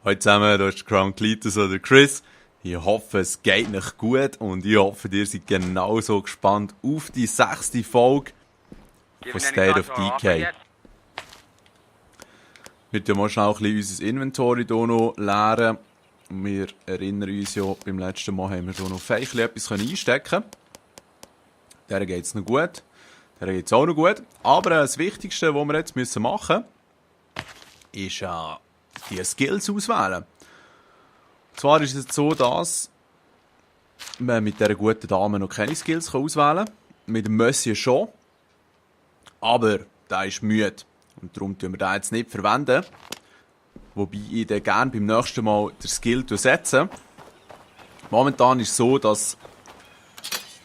Hallo zusammen, hier ist Crown Cletus oder Chris. Ich hoffe, es geht euch gut und ich hoffe, ihr seid genauso gespannt auf die 6. Folge von State of Decay. Wir tun mal schnell ein bisschen unser Inventory hier noch leeren. Wir erinnern uns ja, beim letzten Mal haben wir hier noch fein etwas einstecken können. Der geht es noch gut. Der geht es auch noch gut. Aber das Wichtigste, was wir jetzt machen müssen, ist die Skills auswählen. Und zwar ist es so, dass man mit dieser guten Dame noch keine Skills auswählen kann. Mit dem Monsieur schon. Aber der ist müde. Und darum verwenden wir den jetzt nicht verwenden. Wobei ich dann gerne beim nächsten Mal den Skill setze. Momentan ist es so, dass...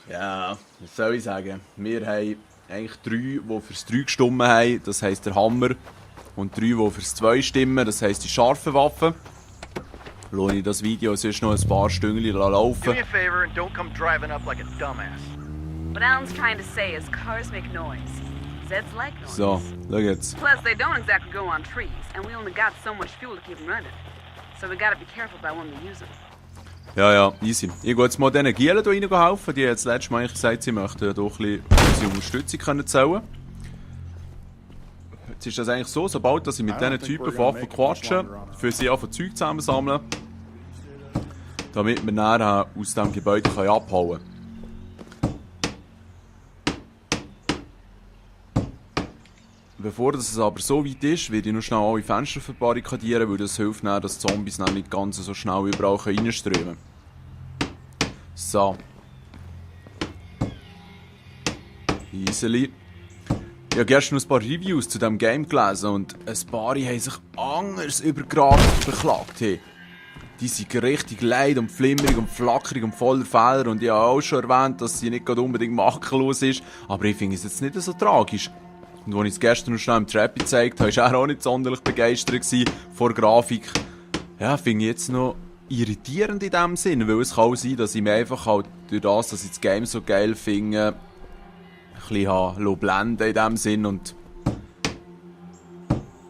Ja, was soll ich sagen? Wir haben eigentlich 3, die fürs 3 gestimmt haben. Das heisst der Hammer. Und 3, die fürs 2 stimmen. Das heisst die scharfen Waffen. Lasse ich das Video sonst noch ein paar Stündchen laufen. Do me a favor and don't come driving up like a dumbass. What Alan's trying to say is cars make noise. Zeds like noise. So, schau jetzt. Plus, they don't exactly go on trees, and we only got so much fuel to keep them running. So we gotta be careful about when we use them. Ja, easy. Ich gehe jetzt mal diesen Gielen hier helfen. Die haben das letzte Mal gesagt, sie möchten doch ein bisschen unsere Unterstützung zählen. Jetzt ist das eigentlich so, sobald ich mit diesen Typen von Waffen quatsche, für sie einfach Zeug zusammensammeln, damit wir dann aus diesem Gebäude abhauen können. Bevor es aber so weit ist, werde ich noch schnell alle Fenster verbarrikadieren, weil das hilft dann, dass die Zombies dann nicht ganz so schnell überall reinströmen können. So. Easily. Ich habe gestern noch ein paar Reviews zu diesem Game gelesen und ein paar haben sich anders über die Grafik beklagt. Hey. Die sind richtig leid und flimmerig und flackerig und voller Fehler und ich habe auch schon erwähnt, dass sie nicht gerade unbedingt makellos ist, aber ich finde es jetzt nicht so tragisch. Und als ich es gestern noch schnell im Trappy gezeigt habe, war er auch nicht sonderlich begeistert vor der Grafik. Ja, finde ich jetzt noch irritierend in dem Sinn, weil es kann auch sein, dass ich mir einfach halt durch das, dass ich das Game so geil finde, ein bisschen blenden in dem Sinn und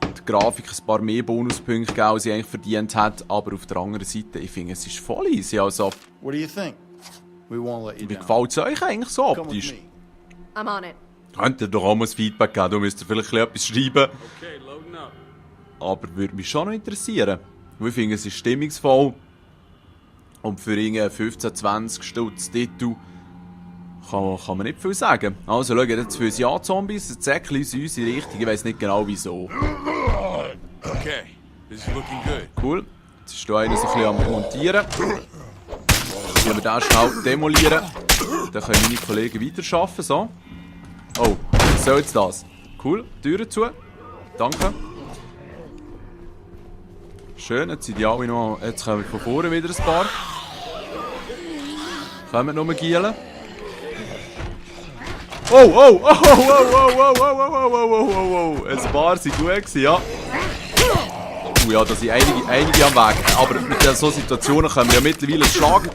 die Grafik ein paar mehr Bonuspunkte gegeben, als sie eigentlich verdient hat, aber auf der anderen Seite, ich finde, es ist voll easy, also... What do you think? We won't let you Wie down. gefällt es euch eigentlich so Come with optisch? me. I'm on it. Könnt ihr doch auch mal ein Feedback geben, du müsst vielleicht etwas schreiben. Okay, loading up. Aber würde mich schon noch interessieren. Ich finde, es ist stimmungsvoll. Und für einen 15-20 Stutz Titel kann man nicht viel sagen. Also schaut jetzt für uns an, Zombies. Das Säckchen ist in unsere Richtung. Ich weiss nicht genau wieso. Okay, this is looking good. Cool. Jetzt ist hier einer so ein bisschen am Montieren. Wenn wir den schnell demolieren, dann können meine Kollegen weiterarbeiten. So. Oh, was soll jetzt das? Cool, Türen zu. Danke. Schön, jetzt sind die alle noch... Jetzt kommen wir von vorne wieder ein paar. Kommen noch mal gielen. Oh! Ein paar sind gut gewesen, ja. Ja, da sind einige am Weg. Aber mit so Situationen können wir ja mittlerweile schlagen.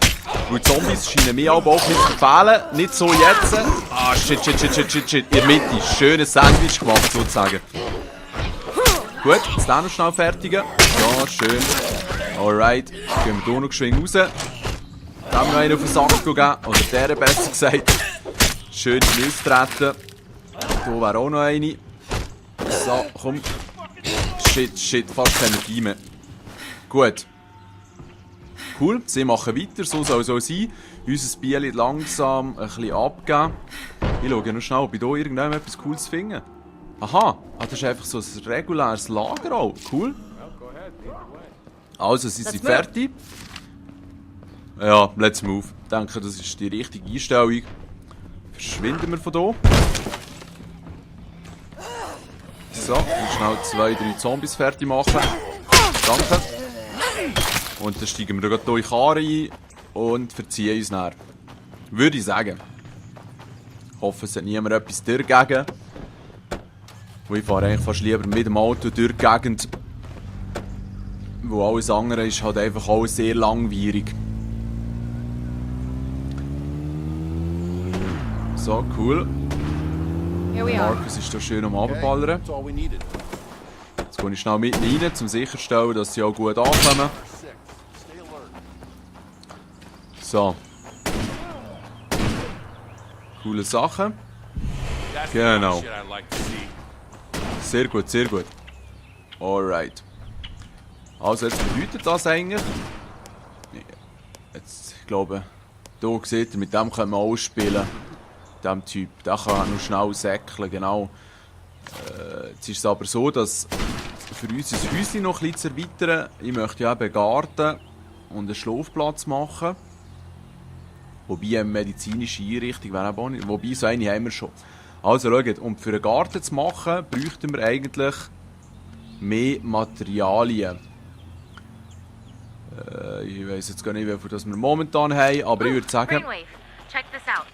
Weil die Zombies scheinen mir aber auch nicht zu verfehlen. Nicht so jetzt. Ah, shit. In der Mitte. Schönes Sandwich gemacht, sozusagen. Gut, jetzt dann noch schnell fertigen. Ja, schön. Alright. Gehen wir hier noch geschwind raus. Dann haben wir noch einen auf den Sack geben. Oder der besser gesagt. Schön in die Nüsse treten. Hier wäre auch noch eine. So, komm. Shit, fast keine Energie mehr. Gut. Cool, sie machen weiter, so soll es auch sein. Unser Bier langsam ein bisschen abgeben. Ich schaue noch schnell, ob ich hier irgendwann etwas Cooles finde. Aha, das ist einfach so ein reguläres Lager auch. Cool. Also, sie sind fertig. Ja, let's move. Ich denke, das ist die richtige Einstellung. Verschwinden wir von hier. So, schnell 2-3 Zombies fertig machen. Danke. Und dann steigen wir hier in die Karre ein und verziehen uns näher. Würde ich sagen. Ich hoffe, es hat niemand etwas dagegen. Und ich fahre eigentlich fast lieber mit dem Auto durch die Gegend. Weil alles andere ist halt einfach auch sehr langwierig. So, cool. Here we are. Markus ist da schön am Runterballern. That's all we needed. Jetzt gehe ich schnell mit rein, um sicherzustellen, dass sie auch gut ankommen. So. Coole Sachen. That's Genau. the kind of shit I like to see. Sehr gut, sehr gut. Alright. Also jetzt bedeutet das eigentlich... Jetzt, ich glaube, hier seht ihr, mit dem können wir ausspielen. Mit dem Typ. Der kann noch schnell säckeln, genau. Jetzt ist es aber so, dass für uns ein Häuschen noch ein bisschen zu erweitern, ich möchte ja eben einen Garten und einen Schlafplatz machen. Wobei eine medizinische Einrichtung wäre auch nicht. Wobei, so eine haben wir schon. Also schaut, um für einen Garten zu machen, bräuchten wir eigentlich mehr Materialien. Ich weiss jetzt gar nicht, wie viel das wir momentan haben, aber ich würde sagen... Brainwave, check this out.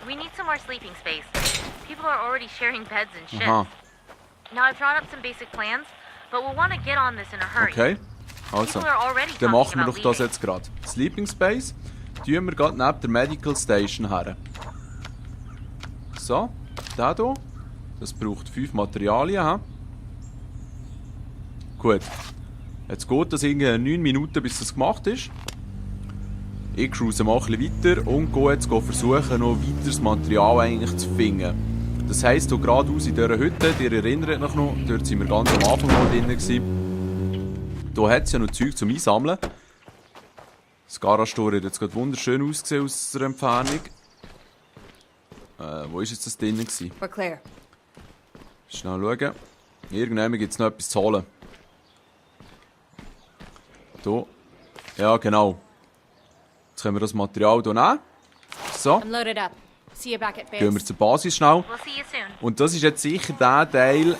We need some more sleeping space. People are already sharing beds and shifts. Aha, Now I've drawn up some basic plans, but we'll want to get on this in a hurry. okay. Also, People are already dann talking machen wir about doch das leaving. jetzt gerade. Sleeping Space tun wir gerade neben der Medical Station her. So, der hier. Das braucht 5 Materialien. He? Gut. Jetzt geht das irgendwie 9 Minuten, bis das gemacht ist. Ich cruise mal ein bisschen weiter und gehe jetzt versuchen, noch weiteres Material eigentlich zu finden. Das heisst, hier geradeaus in dieser Hütte, ihr erinnert euch noch, dort waren wir ganz am Anfang noch drin gewesen. Hier hat es ja noch Zeug zum Einsammeln. Das Garage-Tor hat jetzt gerade wunderschön ausgesehen aus der Entfernung. Wo war jetzt das drin gewesen? We're clear. Schnell schauen. Irgendwann gibt es noch etwas zu holen. Hier. Ja, genau. Jetzt können wir das Material hier nehmen. So, I'm loaded up. See you back at gehen wir base. zur Basis schnell. We'll see you soon. Und das ist jetzt sicher der Teil...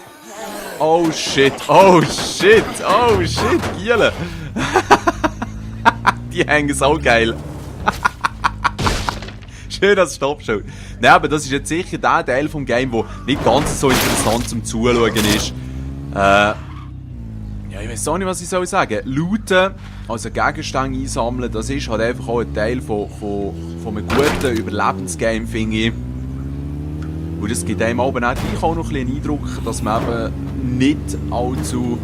Oh shit, oh shit, oh shit, Giele. Die hängen so geil. Schön, dass es Stopp schaut. Nein, aber das ist jetzt sicher der Teil vom Game, der nicht ganz so interessant zum Zuschauen ist. Ja, ich weiß auch nicht, was ich soll sagen. Looten, also Gegenstände einsammeln, das ist halt einfach auch ein Teil von einem guten Überlebensgame, finde ich. Und das gibt einem aber auch gleich auch noch ein bisschen einen Eindruck, dass man eben nicht allzu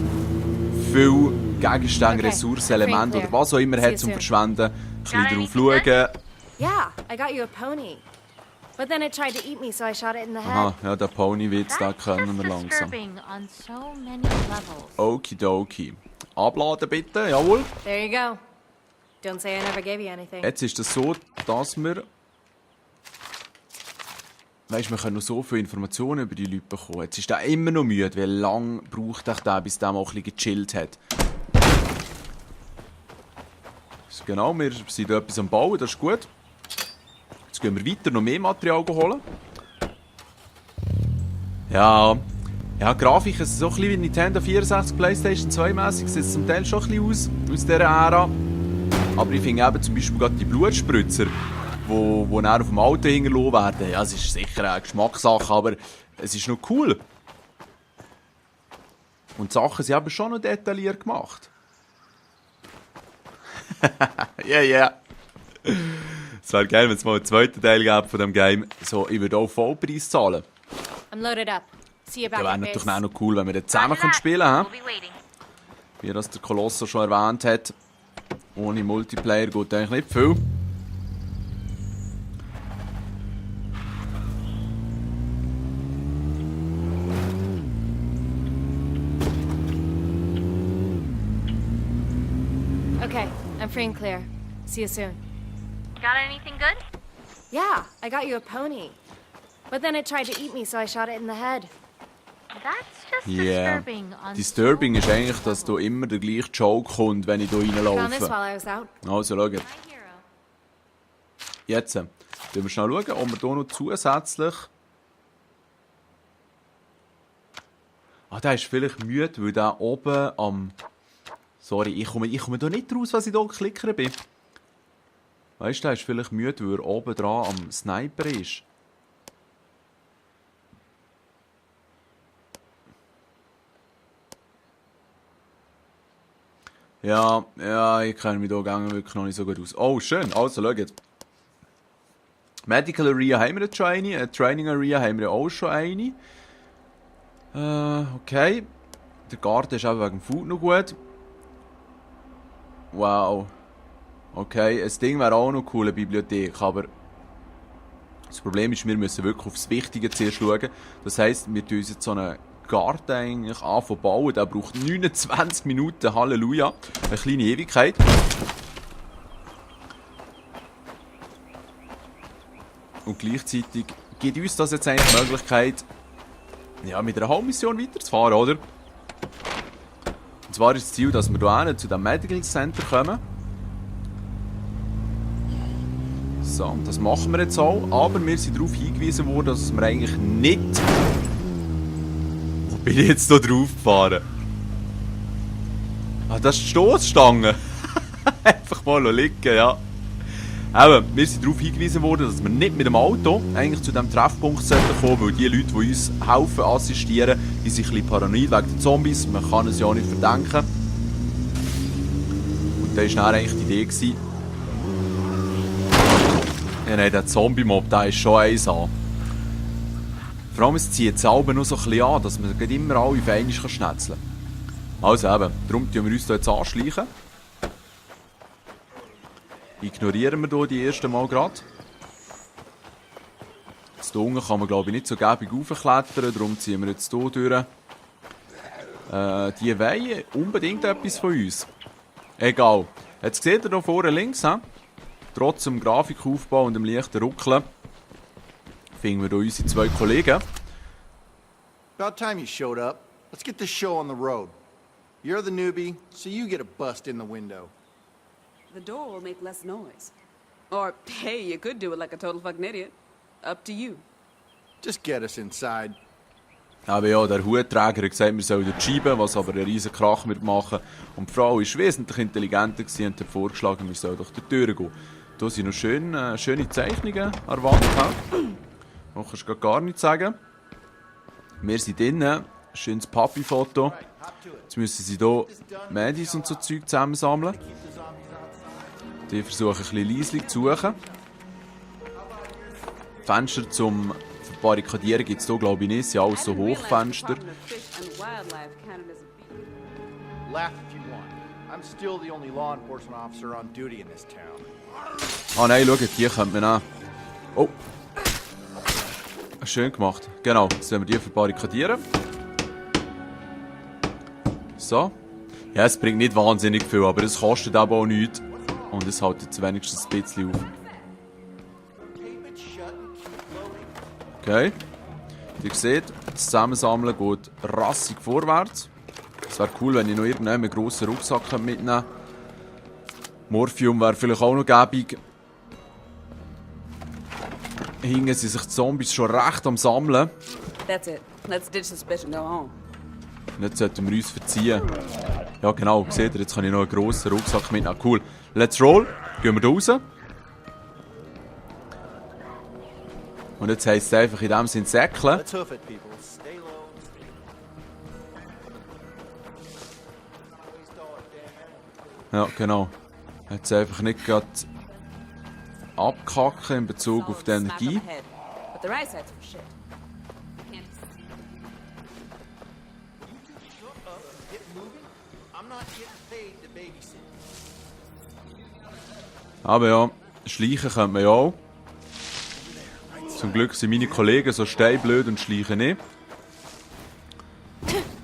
viel Gegenstände, Okay, Ressourcen, I think Elemente clear. oder was auch immer See you hat zum soon. Verschwenden. Ein bisschen Got drauf anything schauen. Yeah, I got you a pony. But then it tried to eat me, so I shot it in the head. Aha, ja, der Pony-Witz, den That's kennen wir just langsam. disturbing on so many levels. Okidoki. Abladen bitte, jawohl. There you go. Don't say I never gave you anything. Jetzt ist es so, dass wir... Weisst, wir können noch so viele Informationen über die Leute bekommen. Jetzt ist er immer noch müde. Wie lange braucht der, bis der mal ein bisschen gechillt hat? Genau, wir sind etwas am Bauen, das ist gut. Jetzt gehen wir weiter, noch mehr Material holen. Ja, Grafik ist so ein bisschen wie Nintendo 64, PlayStation 2 mäßig, sieht zum Teil schon ein bisschen aus dieser Ära. Aber ich finde eben zum Beispiel gerade die Blutspritzer, wo dann auf dem Auto hinterlassen werden. Ja, es ist sicher eine Geschmackssache, aber es ist noch cool. Und die Sachen sind eben schon noch detailliert gemacht. Ja, ja. Es wäre geil, wenn es mal einen zweiten Teil gäbe von diesem Game. So, ich würde auch Vollpreis zahlen. I'm loaded up. See you Das back wäre at natürlich base. auch noch cool, wenn wir dann zusammen Roger that. spielen können. We'll be waiting. Wie das der Kolosser schon erwähnt hat. Ohne Multiplayer geht eigentlich nicht viel. Okay, I'm free and clear. See you soon. Got anything good? Yeah, I got you a pony. But then it tried to eat me, so I shot it in the head. That's just Yeah. disturbing on Disturbing so ist eigentlich, dass da immer der gleiche Joke kommt, wenn ich hier Found this reinlaufe. while I was out. Also, schaut. my hero. Jetzt. Schauen wir schnell, ob wir hier noch zusätzlich... Ah, der ist vielleicht müde, weil der oben am... Sorry, ich komme da nicht raus, was ich hier geklickert bin. Weißt du, der ist vielleicht müde, weil er oben dran am Sniper ist. Ja, ich kenne mich hier wirklich noch nicht so gut aus. Oh, schön. Also, schau jetzt. Medical Area haben wir jetzt schon eine. Training Area haben wir auch schon eine. Okay. Der Garten ist auch wegen dem Food noch gut. Wow. Okay, ein Ding wäre auch noch cool, eine Bibliothek, aber das Problem ist, wir müssen wirklich aufs Wichtige zuerst schauen. Das heisst, wir tun uns jetzt so einen Garten eigentlich anfangen bauen. Der braucht 29 Minuten, Halleluja. Eine kleine Ewigkeit. Und gleichzeitig gibt uns das jetzt eigentlich die Möglichkeit, ja, mit einer Hauptmission weiterzufahren, oder? Und zwar ist das Ziel, dass wir hier zu dem Medical Center kommen. So, das machen wir jetzt auch, aber wir sind darauf hingewiesen worden, dass wir eigentlich nicht... Wo bin ich jetzt hier drauf gefahren? Ah, das ist die Stossstange. Einfach mal liegen, ja. Eben, wir sind darauf hingewiesen worden, dass wir nicht mit dem Auto eigentlich zu diesem Treffpunkt kommen sollten, weil die Leute, die uns helfen, assistieren, die sind ein bisschen paranoid wegen den Zombies. Man kann es ja auch nicht verdenken. Und da war dann eigentlich die Idee gewesen, ja, nein, der Zombie-Mob, der ist schon einsam. Vor allem, es zieht selber noch so ein bisschen an, dass man immer alle auf einmal schnetzeln kann. Also eben, darum tun wir uns hier jetzt anschleichen. Ignorieren wir hier die erste Mal gerade. Jetzt hier unten kann man, glaube ich, nicht so gäbig raufklettern, darum ziehen wir jetzt hier durch. Die wollen unbedingt etwas von uns. Egal. Jetzt seht ihr hier vorne links, he? Trotz dem Grafikaufbau und dem leichten Ruckeln, finden wir hier unsere zwei Kollegen. About time you showed up. Let's get this show on the road. You're the newbie, so you get a bust in the window. The door will make less noise. Or, hey, you could do it like a total fucking idiot. Up to you. Just get us inside. Aber ja, der Hutträger hat gesagt, wir sollen dort schieben, was aber einen riesen Krach wird machen. Und die Frau war wesentlich intelligenter und hat vorgeschlagen, wir sollen durch die Tür gehen. Hier sind noch schöne Zeichnungen an der Wand. Da kannst du gar nichts sagen. Wir sind drinnen. Schönes Papi-Foto. Jetzt müssen sie hier Medis und so Zeug zusammensammeln. Die versuchen ein bisschen leislich zu suchen. Fenster zum Barrikadieren gibt es hier, glaube ich, nicht. Es sind alles so Hochfenster. Laugh if you want. I'm still the only law enforcement officer on duty in this town. Ah nein, schaut, hier könnte man auch... Oh! Schön gemacht. Genau, jetzt wollen wir die verbarrikadieren. So. Ja, es bringt nicht wahnsinnig viel, aber es kostet aber auch nichts. Und es hält jetzt wenigstens ein bisschen auf. Okay. Ihr seht, das Zusammensammeln geht rassig vorwärts. Es wäre cool, wenn ich noch irgendeinen grossen Rucksack mitnehmen könnte. Morphium wäre vielleicht auch noch gäbig. Hingen sie sich die Zombies schon recht am Sammeln. That's it. Let's ditch suspicion, go home. Und jetzt sollten wir uns verziehen. Ja genau, seht ihr, jetzt kann ich noch einen grossen Rucksack mitnehmen. Cool. Let's roll. Gehen wir da raus. Und jetzt heisst es einfach in dem Sinn säckeln. Let's hoof it, people. Stay low. Ja, genau. Jetzt einfach nicht gerade abkacken in Bezug auf die Energie. But the right side's for shit. I'm not getting paid to babysit. Aber ja, schleichen könnte man ja auch. Zum Glück sind meine Kollegen so steinblöd und schleichen nicht.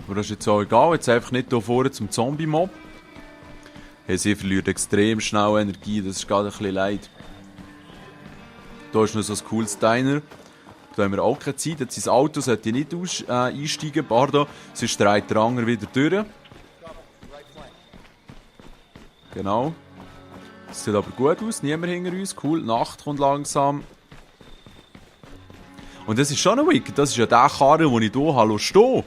Aber das ist jetzt auch egal, jetzt einfach nicht hier vorne zum Zombie-Mob. Hey, sie verliert extrem schnell Energie, das ist gerade ein bisschen leid. Hier ist noch so ein cooles Diner. Da haben wir auch keine Zeit, jetzt ins Auto sollte ich nicht einsteigen, pardon, sonst dreht der Anger wieder durch. Genau. Das sieht aber gut aus, niemand hinter uns, cool, die Nacht kommt langsam. Und das ist schon ein Wicked, das ist ja der Karren, den ich hier stehen.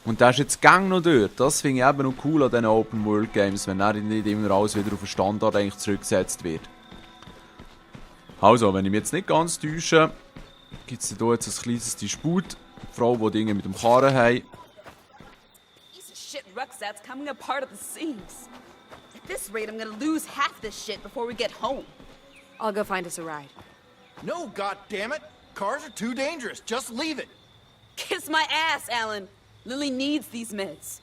Und der ist jetzt gang noch dort. Das finde ich eben noch cool an diesen Open-World-Games, wenn dann nicht immer alles wieder auf den Standard eigentlich zurückgesetzt wird. Also, wenn ich mich jetzt nicht ganz täusche, gibt es hier jetzt ein kleines Disput. Die Frau, die Dinge mit dem Karren haben. Piece of shit rucksack's coming apart at the seams. At this rate, I'm gonna lose half this shit before we get home. I'll go find us a ride. No, goddammit! Cars are too dangerous. Just leave it. Kiss my ass, Alan. Lily needs these meds.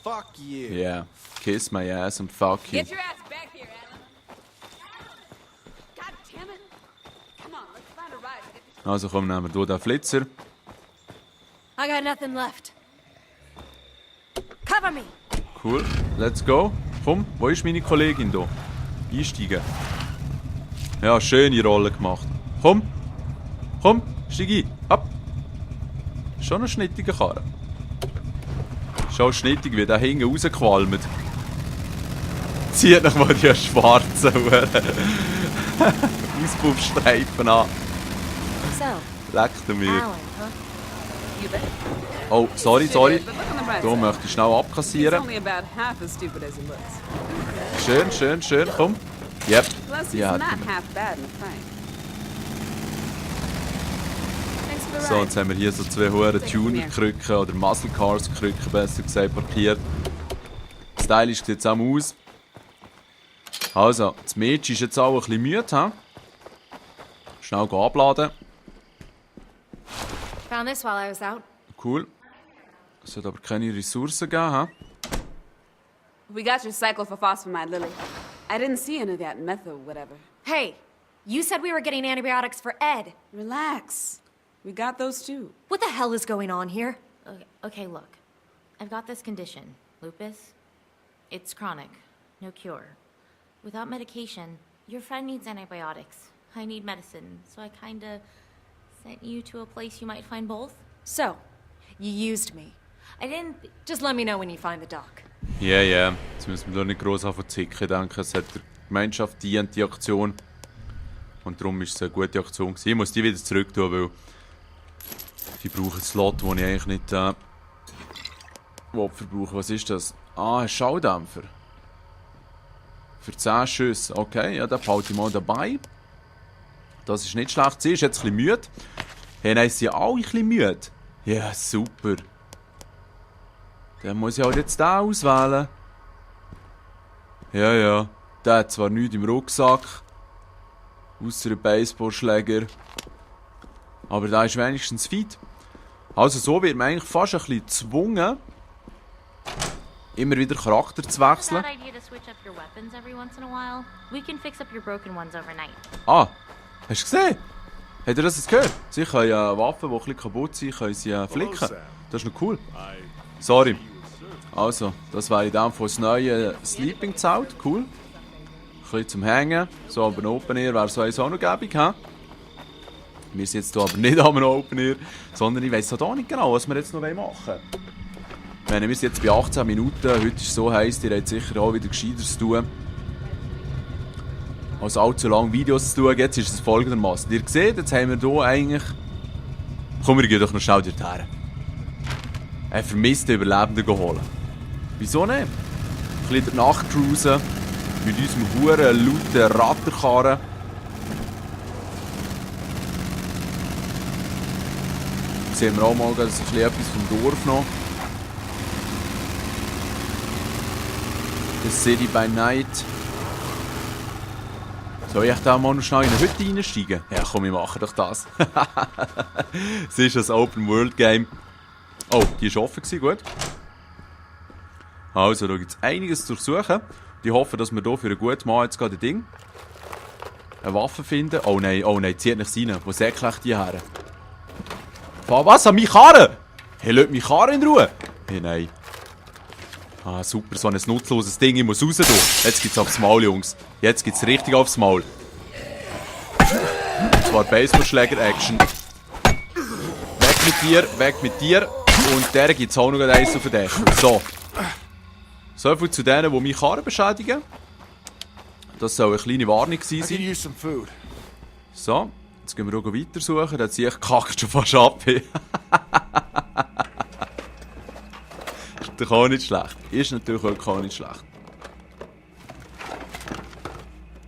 Fuck you. Yeah. Kiss my ass and fuck you. Get your ass back here, Alan. God damn it. Come on, let's find a ride and get this Also komm, nehmen wir hier den Flitzer. I got nothing left. Cover me! Cool. Let's go. Komm, wo ist meine Kollegin hier? Einsteigen. Ja, schöne Rolle gemacht. Komm. Komm, steig ein. Ab. Schon ein schnittiger Karren. Schon schnittig, wie der hinten rausqualmt. Zieht noch mal die schwarzen Auspuffstreifen an. So, Leckt er mir. Alan, huh? You bet. Oh, sorry. But look on the bright Da side. möchte ich schnell He's abkassieren. only about half as stupid as he looks. Schön. Komm. Yep. Plus, he's Ja, not half bad in a fight. Thanks for the so, ride. jetzt haben wir hier so zwei hohe Tuner-Krücken oder Muscle Cars-Krücken, besser gesagt, parkiert. Stylisch sieht es auch aus. Also, das Mädchen ist jetzt auch ein bisschen müde. He? Schnell abladen. Found this while I was out. Cool. Es hat aber keine Ressourcen geben. He? We got your cyclophosphamide, Lily. I didn't see any of that meth or whatever. Hey, you said we were getting antibiotics for Ed. Relax. We got those too. What the hell is going on here? Okay, look. I've got this condition, lupus. It's chronic, no cure. Without medication, your friend needs antibiotics. I need medicine, so I kinda sent you to a place you might find both. So, you used me. I didn't. Just let me know when you find the doc. Ja. Jetzt müssen wir da nicht gross anfangen zu zicken. Ich denke, es hat der Gemeinschaft dient, die Aktion. Und darum ist es eine gute Aktion gewesen. Ich muss die wieder zurück tun, weil die brauchen einen Slot, den ich eigentlich nicht verbrauche. Was ist das? Ah, ein Schalldämpfer. Für 10 Schüsse. Okay, ja, den behalte ich mal dabei. Das ist nicht schlecht. Sie ist jetzt ein bisschen müde. Hey, nein, sie sind alle ein bisschen müde. Ja, super. Dann muss ich halt jetzt den auswählen. Ja. Der hat zwar nichts im Rucksack. Ausser einem Baseballschläger. Aber der ist wenigstens fit. Also so wird man eigentlich fast ein bisschen gezwungen, immer wieder Charakter zu wechseln. Bad idea to switch up your weapons every once in a while. We can fix up your broken ones overnight. Ah, hast du gesehen? Habt ihr das jetzt gehört? Sie können Waffen, die ein bisschen kaputt sind, können sie flicken. Das ist noch cool. Sorry. Also, das wäre in dem Fall das neue Sleeping Zelt. Cool. Ein bisschen zum Hängen. So, aber ein Open Air wäre so eins auch noch gäbig. He? Wir sind jetzt hier aber nicht am Open Air, sondern ich weiss auch nicht genau, was wir jetzt noch machen wollen. Wir sind jetzt bei 18 Minuten. Heute ist es so heiß, ihr habt sicher auch wieder Gescheiteres zu tun. Als allzu lange Videos zu tun. Jetzt ist es folgendermaßen. Ihr seht, jetzt haben wir hier eigentlich... Komm, wir gehen doch noch schnell dorthin. Einen vermissten Überlebenden holen. Wieso nicht? Ein bisschen Nacht cruisen. Mit unserem huren lauten Ratterkarren. Jetzt sehen wir auch mal, das ist ein bisschen etwas vom Dorf noch. The City by Night. Soll ich da mal noch schnell in eine Hütte reinsteigen? Ja komm, wir machen doch das. Es ist ein Open-World-Game. Oh, die war offen, gut. Also, da gibt es einiges zu suchen. Ich hoffe, dass wir hier für einen guten Mann jetzt gerade ein Ding. Eine Waffe finden. Oh nein, zieht nicht rein. Wo säckle ich die her? Was? An meine Karre? Hey, lasst meine Karre in Ruhe. Hey, nein. Ah, super, so ein nutzloses Ding. Ich muss raus tun. Jetzt gibt's aufs Maul, Jungs. Jetzt gibt's richtig aufs Maul. Und zwar Baseballschläger-Action. Weg mit dir. Und der gibt's auch noch eins auf den Deckel. So. So viel zu denen, die meine Karre beschädigen. Das soll eine kleine Warnung I could sein. use some food. So, jetzt gehen wir auch weiter suchen. Der ziehe ich kackt schon fast ab. Ist natürlich auch nicht schlecht. Ist natürlich auch nicht schlecht.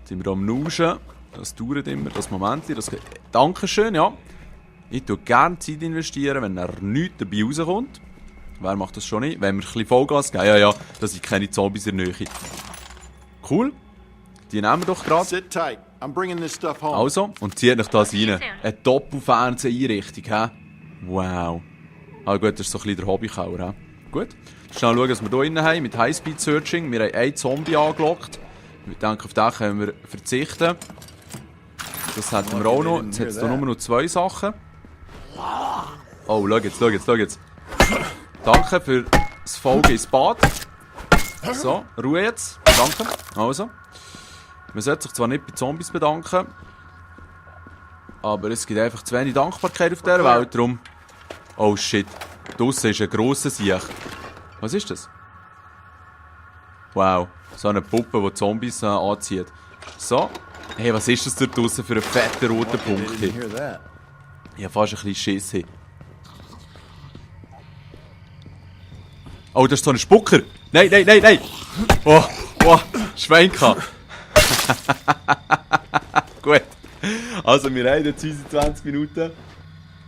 Jetzt sind wir hier am Nuschen. Das dauert immer, das Moment. Dankeschön, ja. Ich tue gerne Zeit investieren, wenn nichts dabei rauskommt. Wer macht das schon nicht? Wenn wir ein bisschen Vollgas geben. Ja, da sind keine Zombies in der Nähe. Cool. Die nehmen wir doch gerade. Sit tight. I'm bringing this stuff home. Also, und zieht euch das rein. Eine Doppelfernseh-Einrichtung, hä? Wow. Ah gut, das ist so ein bisschen der Hobbykauer, hä? Gut. Schnell schauen, was wir hier drin haben mit Highspeed-Searching. Wir haben einen Zombie angelockt. Ich denke, auf den können wir verzichten. Das hätten wir auch noch. Jetzt hat es hier nur noch 2 Sachen. Oh, schau jetzt. Danke für das Folgen ins Bad. So, Ruhe jetzt. Danke. Also. Man sollte sich zwar nicht bei Zombies bedanken, aber es gibt einfach zu wenig Dankbarkeit auf dieser Welt. Darum. Oh shit. Draussen ist ein grosser Sieg. Was ist das? Wow. So eine Puppe, die Zombies anzieht. So. Hey, was ist das da draussen für einen fetten roten Punkt hier? Didn't hear that. Ich habe fast ein bisschen Schiss hier. Oh, das ist so ein Spucker. Nein. Oh, Schweinka. Gut. Also, wir haben jetzt unsere 20 Minuten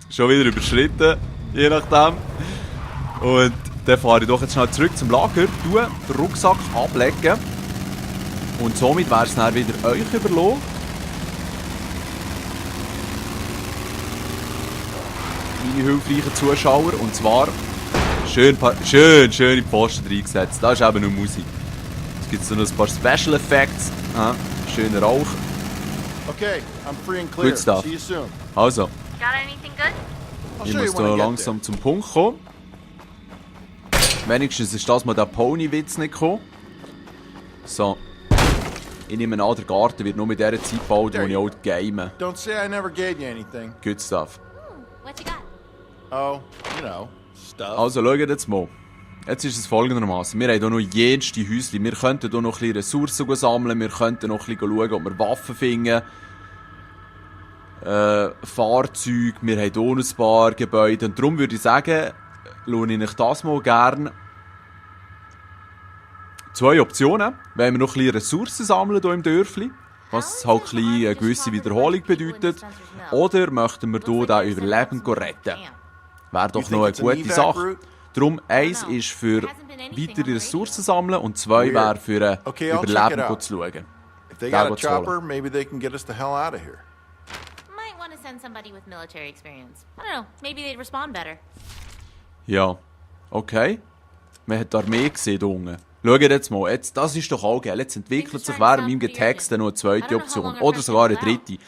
schon wieder überschritten, je nachdem. Und dann fahre ich doch jetzt schnell zurück zum Lager, tue den Rucksack ablegen. Und somit wäre es dann wieder euch überlassen. Meine hilfreichen Zuschauer. Und zwar schön in die Posten reingesetzt. Das ist eben nur Musik. Es gibt so noch ein paar Special Effects. Schöner Rauch. Okay, I'm free and clear. Good stuff. See you soon. Also, Got anything good? I'll ich show you muss when I da get langsam zum Punkt kommen. Wenigstens ist das mal der Pony-Witz nicht gekommen. So. Ich nehme an, der Garten wird nur mit dieser Zeit gebaut, wo ich auch game. there. Don't say I never gave you anything. Good stuff. What you got? Oh, you know, stuff. Also, schaut jetzt mal. Jetzt ist es folgendermaßen. Wir haben hier noch jenste Häuschen. Wir könnten hier noch ein bisschen Ressourcen sammeln. Wir könnten noch ein bisschen schauen, ob wir Waffen finden. Fahrzeuge. Wir haben hier noch ein paar Gebäude. Und darum würde ich sagen, lohne ich euch das mal gerne. 2 Optionen. Wenn wir noch ein bisschen Ressourcen sammeln hier im Dörfli, was halt ein bisschen eine gewisse Wiederholung bedeutet. Oder möchten wir hier den Überlebenden retten? Wäre doch noch eine gute Sache. Darum, 1 ist für weitere Ressourcen sammeln und 2 wäre für Okay, I'll check it Überleben out. zu schauen. If they Da got a geht's holen. chopper, maybe they can get us the hell out of here. Might want to send somebody with military experience. I don't know, maybe they'd respond better. Ja, okay. Man hat die Armee gesehen hier unten. Schaut jetzt mal, jetzt, das ist doch auch geil. Jetzt entwickelt sich während meinem Getexten noch eine zweite Option. Oder sogar eine dritte.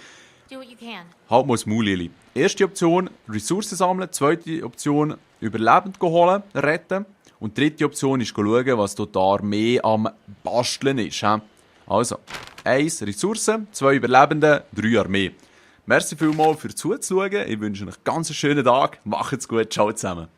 Do what you can. Halt mal das Maul, Lili. Erste Option, Ressourcen sammeln. Zweite Option, Überlebend holen, retten. Und dritte Option ist schauen, was dort die Armee am Basteln ist. He? Also, 1 Ressourcen, 2 Überlebende, 3 Armee. Merci vielmals für zuzuschauen. Ich wünsche euch einen ganz schönen Tag. Macht's gut. Ciao zusammen.